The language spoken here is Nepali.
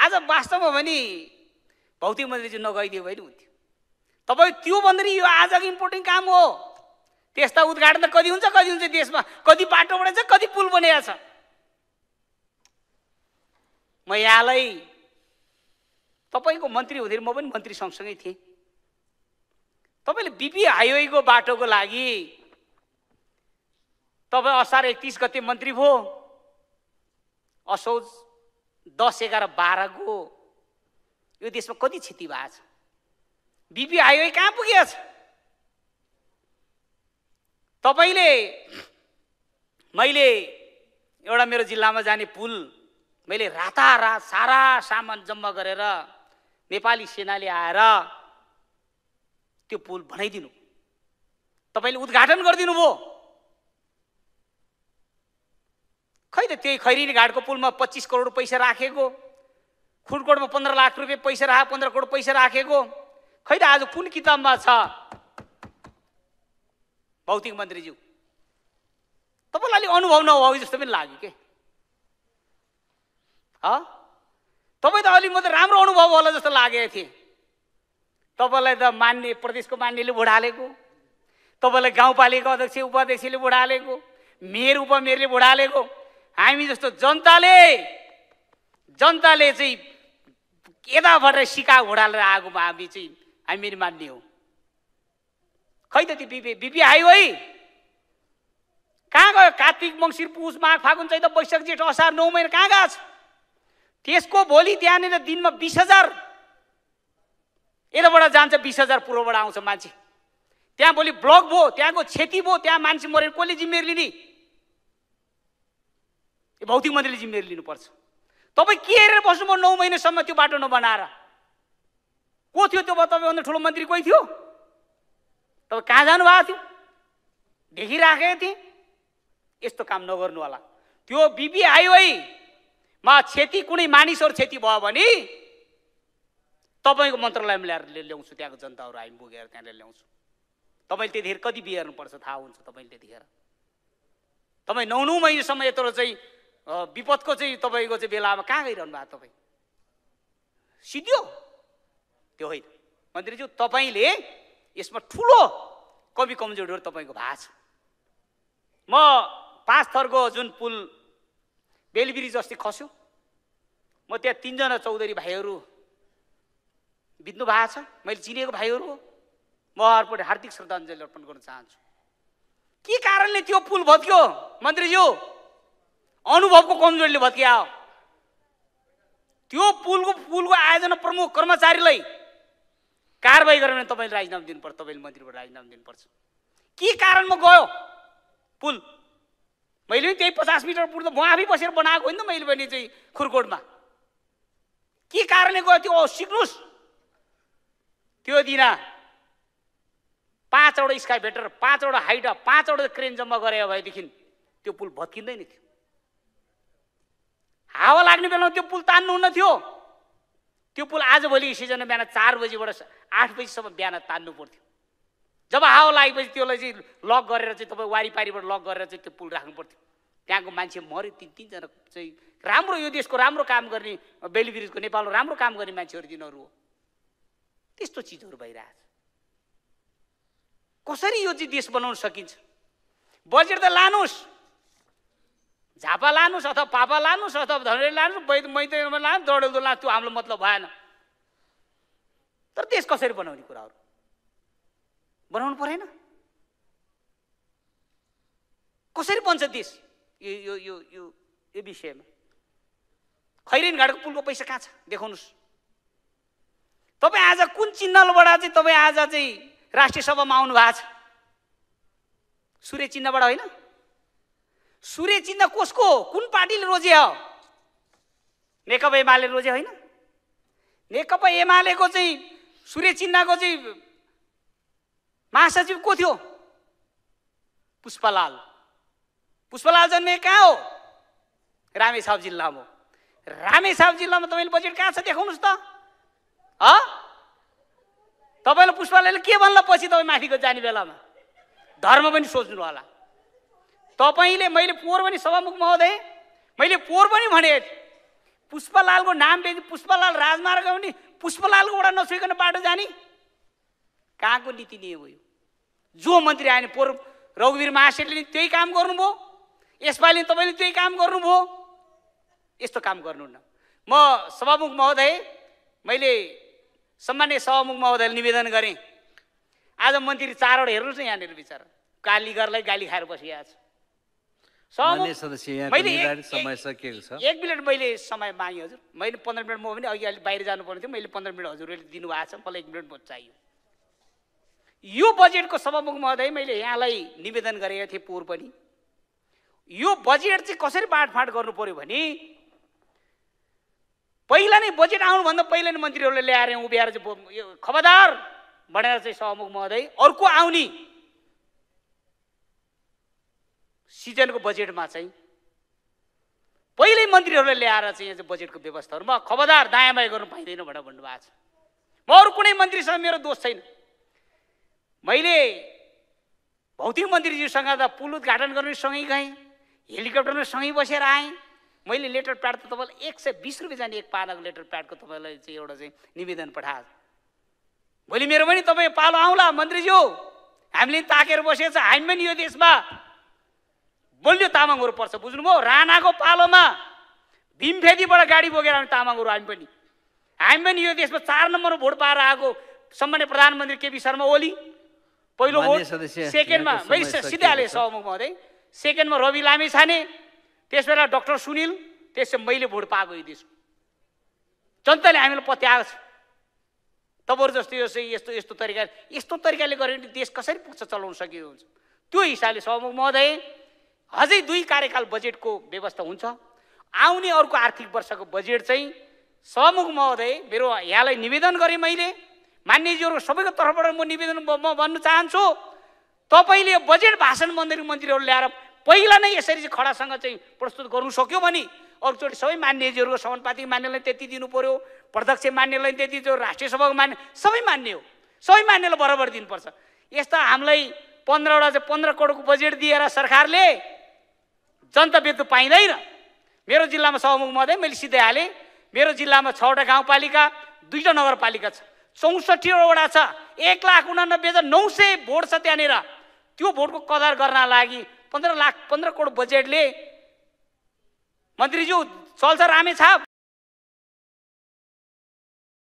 आज वास्तवमा भने भौतिक मन्त्रीजी नगइदियो भने हुन्थ्यो। तपाईँ त्यो भन्दाखेरि यो आजको इम्पोर्टेन्ट काम हो। त्यस्ता उद्घाटन त कति हुन्छ देशमा, कति बाटो बनेछ, कति पुल बनेको छ। म यहाँलाई तपाईँको मन्त्री हुँदै म पनि मन्त्री सँगसँगै थिएँ। तपाईँले बिपी हाइवेको बाटोको लागि तपाईँ असार 31 गते मन्त्री भयो, असोज 10, 11, 12 को यो देशमा कति क्षति भएको छ? बिपी हाइवे कहाँ पुगेको छ? तपाईँले मैले एउटा मेरो जिल्लामा जाने पुल मैले रातारात सारा सामान जम्मा गरेर नेपाली सेनाले आएर त्यो पुल बनाइदिनु, तपाईँले उद्घाटन गरिदिनु भयो। खै त त्यही खैरेनी घाटको पुलमा 25 करोड पैसा राखेको, खुडकोटमा 15 लाख रुपियाँ पैसा राखेको, 15 करोड पैसा राखेको, खै त आज कुन किताबमा छ? भौतिक मन्त्रीज्यू तपाईँलाई अलिक अनुभव नभएको जस्तो पनि लाग्यो के? तपाईँ त अलिक मात्रै राम्रो अनुभव होला जस्तो लागेको थिए। तपाईँलाई त मान्ने प्रदेशको मान्नेले भोट हालेको, तपाईँलाई गाउँपालिका अध्यक्ष उपाध्यक्षले भोट हालेको, मेयर उपमेयरले भोट हालेको। हामी जस्तो जनताले चाहिँ यताबाट सिका भोट हालेर आएकोमा हामी चाहिँ हामीहरू मान्ने हो। खै त त्यो बिपी हाइवे कहाँ गयो? कार्तिक मङ्सिर पुष माघ फागुन चैत वैशाख जेठ असार 9 महिना कहाँ गएको छ? त्यसको भोलि त्यहाँनिर दिनमा 20,000 यताबाट जान्छ, 20,000 पूर्वबाट आउँछ मान्छे। त्यहाँ भोलि ब्लक भयो, त्यहाँको क्षति भयो, त्यहाँ मान्छे मरेर कसले जिम्मेवारी लिने? भौतिक मन्त्रीले जिम्मेवारी लिनुपर्छ। तपाईँ के हेरेर बस्नुभयो 9 महिनासम्म त्यो बाटो नबनाएर? को थियो त्यो? तपाईँभन्दा ठुलो मन्त्री कोही थियो? तपाईँ कहाँ जानुभएको थियो? देखिराखेको थिएँ। यस्तो काम नगर्नु होला। त्यो बिपी हाइवेमा क्षति कुनै मानिसहरू क्षति भयो भने तपाईँको मन्त्रालयमा ल्याएर ल्याउँछु, त्यहाँको जनताहरू हामी पुगेर त्यहाँ ल्याउँछु। तपाईँले त्यतिखेर कति बिहेर्नुपर्छ थाहा हुन्छ तपाईँले। त्यतिखेर तपाईँ 9 महिनासम्म यत्रो चाहिँ विपदको चाहिँ तपाईँको चाहिँ बेलामा कहाँ गइरहनु भएको? तपाईँ सिद्धियो त्यो होइन मन्त्रीज्यू। तपाईँले यसमा ठुलो कमी कमजोरीहरू तपाईँको भएको छ। म 5 थरको जुन पुल बेलब्रिज अस्ति खस्यो, म त्यहाँ 3 जना चौधरी भाइहरू बित्नु भएको छ। मैले चिनेको भाइहरू हो। म उहाँहरूपट्टि हार्दिक श्रद्धाञ्जली अर्पण गर्न चाहन्छु। के कारणले त्यो पुल भत्क्यो मन्त्रीज्यू? अनुभवको कमजोरीले भत्किया हो। त्यो पुलको आयोजना प्रमुख कर्मचारीलाई कारबाही गरेर भने तपाईँले राजीनामा दिनुपर्छ, तपाईँले मन्त्रीबाट राजीनामा दिनुपर्छ। के कारणमा गयो पुल? मैले पनि त्यही 50 मिटर पुल त म आफै बसेर बनाएको होइन त, मैले पनि चाहिँ खुरकोटमा। के कारणले गयो त्यो सिक्नुहोस्। त्यो दिन 5वटा स्काइभेटर, 5वटा हाइट, 5वटा क्रेन जम्मा गरे भएदेखि त्यो पुल भत्किँदैन थियो। हावा लाग्ने बेलामा त्यो पुल तान्नुहुन्न थियो। त्यो पुल आजभोलि सिजनमा बिहान 4 बजीबाट 8 बजीसम्म बिहान तान्नु पर्थ्यो। जब हावा लागेपछि त्यसलाई चाहिँ लक गरेर चाहिँ तपाईँ वारिपारिबाट लक गरेर चाहिँ त्यो पुल राख्नु पर्थ्यो। त्यहाँको मान्छे मऱ्यो, 3 जना चाहिँ राम्रो यो देशको राम्रो काम गर्ने, बेलब्रिजको नेपालको राम्रो काम गर्ने मान्छेहरू तिनीहरू हो। त्यस्तो चिजहरू भइरहेछ। कसरी यो चाहिँ देश बनाउन सकिन्छ? बजेट त लानुहोस्, झापा लानुहोस् अथवा पापा लानुहोस् अथवा धनगढी लानुहोस्, मैत्रीमा लानुहोस्, डडेलधुरा लानुहोस्, त्यो हाम्रो मतलब भएन। तर देश कसरी बनाउने कुराहरू बनाउनु परेन? कसरी बन्छ देश? यो यो यो यो विषयमा खैरेनी घाटको पुलको पैसा कहाँ छ देखाउनुहोस्। तपाईँ आज कुन चिन्हबाट चाहिँ तपाईँ आज चाहिँ राष्ट्रिय सभामा आउनु भएको छ? सूर्य चिन्हबाट होइन? सूर्य चिन्ह कसको? कुन पार्टीले रोजे हो? नेकपा एमाले रोजे होइन? नेकपा एमालेको चाहिँ सूर्य चिन्हको चाहिँ महासचिव को थियो? पुष्पलाल। पुष्पलाल जन्मे कहाँ हो? रामेछाप जिल्लामा। रामेछाप जिल्लामा तपाईँले बजेट कहाँ छ देखाउनुहोस् त। तपाईँलाई पुष्पलालले के भन्ला पछि तपाईँ माथिको जाने बेलामा? धर्म पनि सोच्नु होला। तपाईँले, मैले पोहोर पनि सभामुख महोदय, मैले पोहोर पनि भने पुष्पलालको नाम बेची पुष्पलाल राजमार्ग पनि पुष्पलालकोबाट नछुइकन बाटो जाने कहाँको नीति नियम हो यो? जो मन्त्री आए पूर्व रघुवीर महाशयले त्यही काम गर्नुभयो, यसपालि तपाईँले त्यही काम गर्नुभयो। यस्तो काम गर्नुहुन्न। म सभामुख महोदय, मैले सम्मान्य सभामुख महोदयले निवेदन गरेँ, आज मन्त्री 4 वटा हेर्नुहोस् न यहाँनिर बिचरा कालीगरलाई गाली खाएर बसिरहेको छ। मैले 1 मिनट मैले समय मागेँ हजुर। मैले 15 मिनट, म पनि अघि अलि बाहिर जानुपर्ने थियो, मैले 15 मिनट हजुरले दिनुभएको छ, मलाई 1 मिनट चाहियो। यो बजेटको सभामुख महोदय मैले यहाँलाई निवेदन गरेको थिएँ पूर्व पनि, यो बजेट चाहिँ कसरी बाँडफाँड गर्नु पर्यो भने पहिला नै बजेट आउनुभन्दा पहिला नै मन्त्रीहरूले ल्याएर उभ्याएर चाहिँ खबरदार भनेर चाहिँ सभामुख महोदय अर्को आउने सिजनको बजेटमा चाहिँ पहिल्यै मन्त्रीहरूले ल्याएर चाहिँ यहाँ चाहिँ बजेटको व्यवस्थाहरूमा खबरदार दायाँ बायाँ गर्नु पाइँदैन भनेर भन्नुभएको छ। म अरू कुनै मन्त्रीसँग मेरो दोष छैन। मैले भौतिक मन्त्रीज्यूसँग त पुल उद्घाटन गर्ने सँगै गएँ, हेलिकप्टरमा सँगै बसेर आएँ। मैले लेटर प्याड त तपाईँलाई 120 रुपियाँ जाने एक पानाको लेटर प्याडको तपाईँलाई चाहिँ एउटा चाहिँ निवेदन पठाएको। भोलि मेरो पनि तपाईँ पालो आउला मन्त्रीज्यू, हामीले ताकेर बसेको छ, हामी पनि यो देशमा बलियो तामाङहरू पर्छ, बुझ्नुभयो? राणाको पालोमा भीमफेदीबाट गाडी बोकेर आउने तामाङहरू हामी पनि यो देशमा 4 नम्बरमा भोट पाएर आएको सम्मान्य प्रधानमन्त्री केपी शर्मा ओली पहिलो भोट, सेकेन्डमा मैले सिधै हालेँ सभामुख महोदय, सेकेन्डमा रवि लामिछाने, त्यसबेला डाक्टर सुनिल, त्यसपछि मैले भोट पाएको यो देशमा। जनताले हामीलाई पत्याएको छ। तपाईँहरू जस्तो यस्तो तरिकाले गऱ्यो भने देश कसरी पुग्छ, चलाउन सकिएको हुन्छ। त्यो हिसाबले सभामुख महोदय अझै 2 कार्यकाल बजेटको व्यवस्था हुन्छ। आउने अर्को आर्थिक वर्षको बजेट चाहिँ सभामुख महोदय मेरो यहाँलाई निवेदन गरेँ मैले, मान्यजीहरू सबैको तर्फबाट म निवेदन भन्न चाहन्छु, तपाईँले बजेट भाषण मन्त्रीहरू ल्याएर पहिला नै यसरी चाहिँ खडासँग चाहिँ प्रस्तुत गर्नु सक्यो भने अर्कोचोटि सबै मान्यजीहरूको समानुपातिक मान्यलाई त्यति दिनु पर्यो, प्रत्यक्ष मान्यलाई त्यति, जो राष्ट्रिय सभाको मान्य सबै मान्य हो, सबै मान्यलाई बराबर दिनुपर्छ। यस्ता हामीलाई 15 वटा चाहिँ 15 करोडको बजेट दिएर सरकारले जनता बेच्नु पाइँदैन। मेरो जिल्लामा सभामुख महोदय मैले सिधै हालेँ, मेरो जिल्लामा 6 वटा गाउँपालिका, 2टा नगरपालिका छ, 64 वटा छ, 1,89,900 भोट छ त्यहाँनिर। त्यो भोटको कदर गर्न लागि 15 करोड बजेटले मन्त्रीज्यू चल्छ रामेछाप